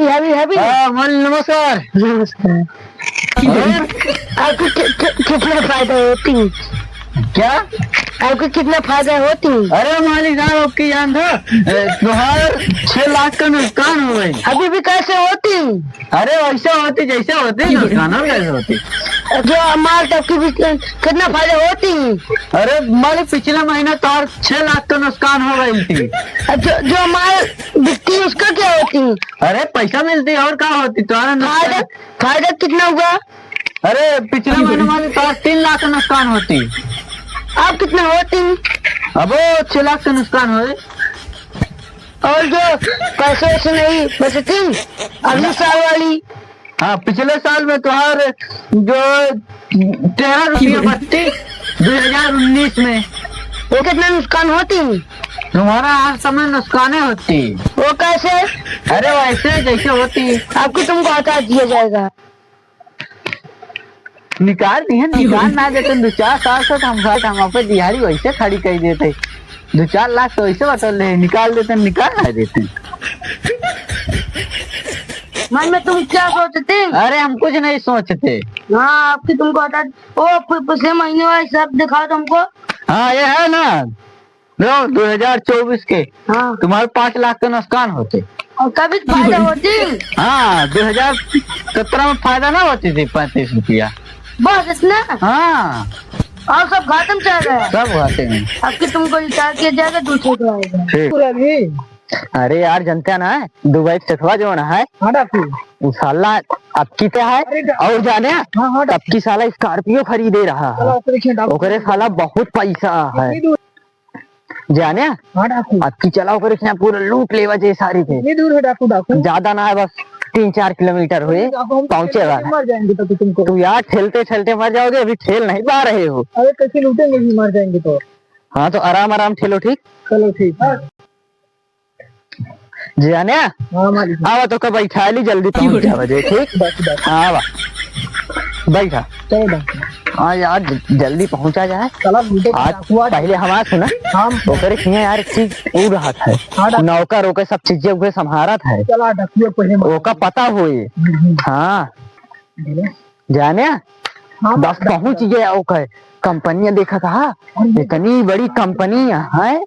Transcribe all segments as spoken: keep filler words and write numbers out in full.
अभी, अभी। हाँ, मालिक, नमस्कार। नमस्कार। और? आपको कि-, कि-, कितना फायदा होती? क्या? आपको कितना फायदा होती? अरे मालिक साहब, आपकी जान था, ए, तुम्हार छह लाख का नुकसान हो गई। अभी भी कैसे होती? अरे वैसे होती, जैसे होती, नुकसान हो कैसे होती? जो माल तब की बिक-, कितना फायदा होती? अरे मालिक, पिछले महीने तुम्हार छह लाख का नुकसान हो गई थी। जो, जो माल बिकती, उसका क्या होती? अरे पैसा मिलती और का होती? तुम्हारा नुकसान। फायदा, फायदा कितना हुआ? अरे पिछले महीने मालिक तुम्हारा तीन लाख का नुकसान होती। अब कितना होती? अब वो छह लाख का नुकसान होए। और जो पैसे वैसे नहीं बचती अगले साल वाली? हाँ, पिछले साल में तुम्हार जो तेरह रुपया बचती दो हजार उन्नीस में। वो कितना नुकसान होती? तुम्हारा हर समय नुकसाने होती। वो कैसे? अरे वैसे जैसे होती। आपको तुमको हटा दिया जाएगा। निकाल दिए, निकाल ना देते, दो चार साल से हम, हम आपे दिहाड़ी वैसे खड़ी कर देते। दो चार लाख तो वैसे बटोर ले, निकाल देते, निकाल ना देते। मन में तुम क्या सोचते? अरे हम कुछ नहीं सोचते। हाँ, आपकी तुमको हटा, ओ, पु-, पिछले महीने वाला हिसाब दिखाओ तुमको। हाँ, ये है ना, लो, दो हजार चउबीस के हाँ। तुम्हारे पाँच लाख के नुकसान होते। और कभी फायदा होती? हाँ, दो हजार सत्रह में फायदा ना होती थी पैंतीस रुपया। बस इतना? हाँ। और सब घाटे में चल रहा है? सब घाटे में। अब कि तुमको रिचार्ज किया जाएगा, दूसरे को आएगा। ठीक। पूरा भी? अरे यार, जनते ना है, दुबई के सेठवा जो ना है, हाँ डाकू। वो साला अबकी ते है, अरे डा-, और जाने, हाँ, हाँ, डाकू। अबकी साला Scorpio खरीदे रहा है। साला ओकरे खियाँ डाकू। ओकरे साला बहुत पैसा है। इतनी दूर। जाने? हाँ, डाकू। अबकी चला ओकरे खियाँ पूरा लूट लेवा जे सारी के। इतनी दूर है, डाकू, डाकू। ज्यादा ना है, बस तीन चार किलोमीटर हुए, डाकू, हम पहुँचे वाला। मर जाएंगे तो तुमको। तू यार, ठेलते ठेलते मर जाओगे, अभी ठेल नहीं पा रहे हो। अरे, कैसे लूटेंगे, भी मर जाएंगे तो। हाँ, तो आराम आराम ठेलो, ठीक? चलो, ठीक है। जाने? हाँ, मालिक। आवा तो का बैठा ली, जल्दी पहुँच जावा जे, ठीक? बस, बस। हाँ, आवा। बैठा। चलो, बस। हाँ यार, ज-, जल्दी पहुँचा जाए। चला, लूटे आज डाकुआ। पहले हमार सुना। हाँ। ओकरे किहाँ यार एक चीज ऊ रहत है। हाँ, डाकू। नौकर ओकर सब चीजें उहे संभारत है। चला, डाकुआ पहले मार। ओका पता होए। हम्म, हम्म। हाँ। बोलो। जाने? हाँ, बस डाकू। पहुँच गया ओकर। कंपनियाँ देखा था। अरे। इतनी बड़ी कंपनी है।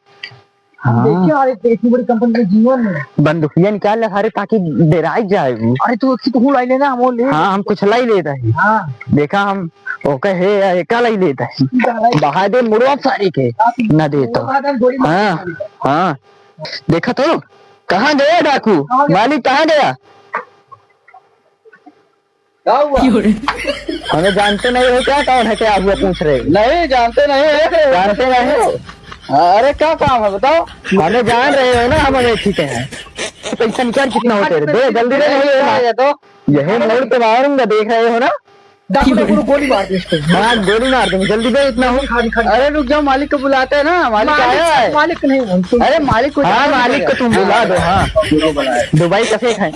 हम हाँ। देखे, अरे, इतनी बड़ी कंपनी के जीवन में। बंदूकिया निकाल ले सारे, ताकि डेराई जाए वो। अरे, तू एक ठो लाई लेना, हम वो ले। हाँ, हम कुछ लाई लेत ही। हाँ। देखा, हम ओके हे, एका लाई लेत ही। ठीक है, लाई। बहा दे मुड़वा सारी के, हाँ, ठीक। ना दे तो। वो बहा दे, गोली मार हाँ, दे। हाँ। देखा तो, कहाँ गया डाकू? कहाँ गया? मालिक कहाँ गया? का हुआ? क्यों रे? हमें जानते नहीं हो क्या, कौन है, क्या हुआ पूछ रहे हो? नहीं, जानते नहीं है। जानते नहीं हो? हाँ, अरे क्या काम है बताओ? हमें जान रहे हो ना, हम अमेठी के हैं। पैसा निकाल, कितना होते रे? दे, जल्दी दे, नहीं है। ये तो यही मोड़ पे मारूंगा, देख रहे हो ना? डाकू, डाकू, गोली मार दे इसको। हाँ, गोली मार दूंगा, जल्दी दे, इतना हो। खा, खा। अरे रुक जाओ, मालिक को बुलाते हैं ना, मालिक मालिक, आया है। मालिक नहीं, हम तुम अरे मालिक को हाँ, जाओ, मालिक को तुम बुला दो, हाँ। दुबई का फेंक है।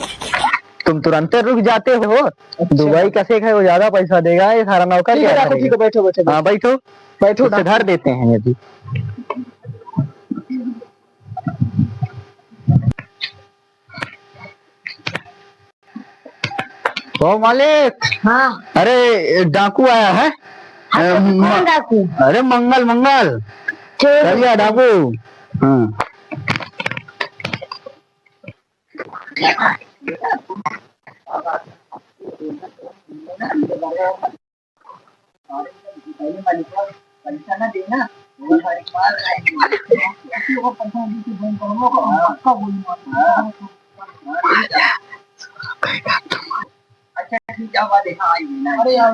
तुम तुरंत रुक जाते हो। अच्छा। दुबई का शेख है, वो ज्यादा पैसा देगा, ये सारा नौकर ठीक है, क्या डाकू, करेगा? ठीक है, बैठो, बैठो, हाँ, बैठो। बैठो, इससे डाकू। धर देते हैं अभी। ओ मालिक। हाँ। अरे, डाकू आया है। हाँ, तो अ, कौन म-, डाकू? अरे, मंगल, मंगल। ठीक है। करिया डाकू। हाँ। अच्छा, ठीक है, अब देखा, आई है ना। अरे, यार,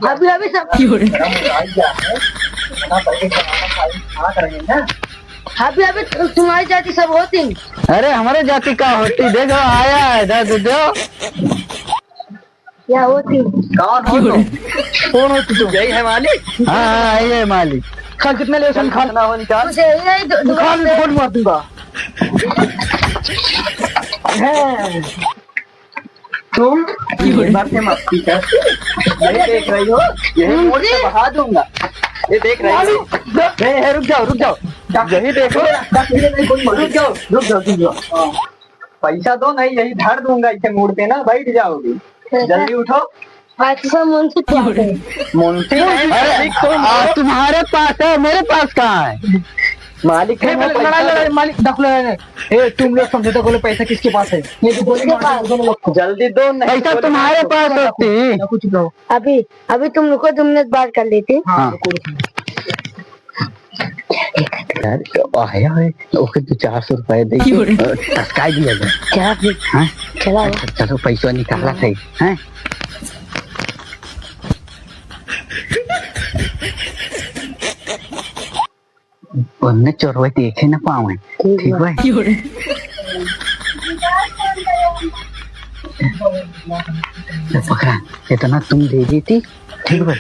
अभी, अभी सब क्यों रे? गरम हो रहा है, क्या है? इतना पहले जमाना था, अभी खा कर रहे हैं ना। अभी, अभी तु-, तुम्हारी जाति सब होती। अरे, हमारे जाति का होती, देखो, आया है, दे, दे दो। क्या होती? कौन हो तुम? कौन हो तुम? यही है मालिक? हाँ, हाँ, यही है मालिक। खान कितने ले, खान? कितना हो निकाल? कुछ यही है, दो, दो खान में गोली मार दूंगा। हैं। तुम मरते मस्ती कर, यही देख रही हो, यही मोड़ से बहा दूंगा। ये देख रही हो? ए, ए, रुक जाओ, रुक जाओ। यही देखो। रुक जाओ, रुक जाओ, रुक जाओ। पैसा दो, नहीं यही धर दूंगा इसे मूड़ पे ना, बैठ जाओगे। जल्दी उठो। अच्छा, मुंशी क्या है? मुंशी नहीं, अरे, मालिक तुम आ, हो। तुम्हारे पास है, मेरे पास कहाँ है? मालिक ए, तुम हो, पहले पैसा लड़ाई, दो। लड़ाई, मालिक, दखल है। ए, तुम लोग समझौता करो, पैसा किसके पास है? ये तो गोली किसके मार दो पास? दोनों लोग को। जल्दी दो, नहीं पैसा गोली तुम्हारे मार दो। पास होती। चुप रहो। अभी, अभी तुम रुको, दो मिनट बात कर लेते हैं। हाँ, हाँ। रुको, रुको। यार, आया है, ओके, दो चार सौ रुपए दे के, क्यों रे? अ, टसकाई दिया जाए। क्या फिर? हाँ? चला। अच्छा, चलो, पैसा निकाला है, हैं? उनने चोरवे देखे न पावे। ठीक ठीक बा। बा? ले पकड़ा, इतना तुम दे देती, ठीक बा?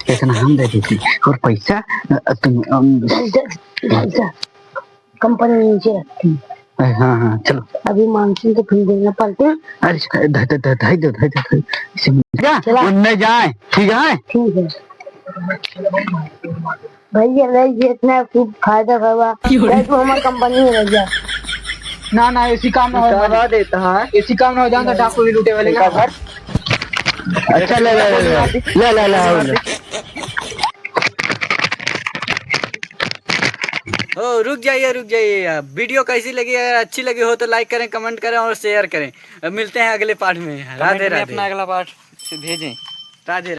इतना हम दे देती, और पैसा, अ, तुम, अम, पैसा, पैसा कंपनी नीचे रखती है। अरे हाँ, हाँ, चलो। अभी मानसून तो फिर देना पड़ते हैं। अरे, ध-, ध-, ध-, धई दो, धई दो, धई दो। इसे जा, चला। उनने जाए, ठीक है? ठीक है। भैया, ले, ये इतना खूब फायदा भवा। क्यों रे? ले, तू हमार कंपनी में रह जा। ना, ना, ऐसी काम ना हो, करवा देता है। ऐसी काम ना हो, जान तो डाकू भी लूटे वाले इनका का। घर। अच्छा, ले, ले, ले, ले। ले, ले, ले, ले। ओ, रुक जाइए, रुक जाइए। वीडियो कैसी लगी? अगर अच्छी लगी हो तो like करें, comment करें और share करें। अब मिलते हैं अगले part में। राधे, comment में राधे। अपना अगला part से भेजें। राधे।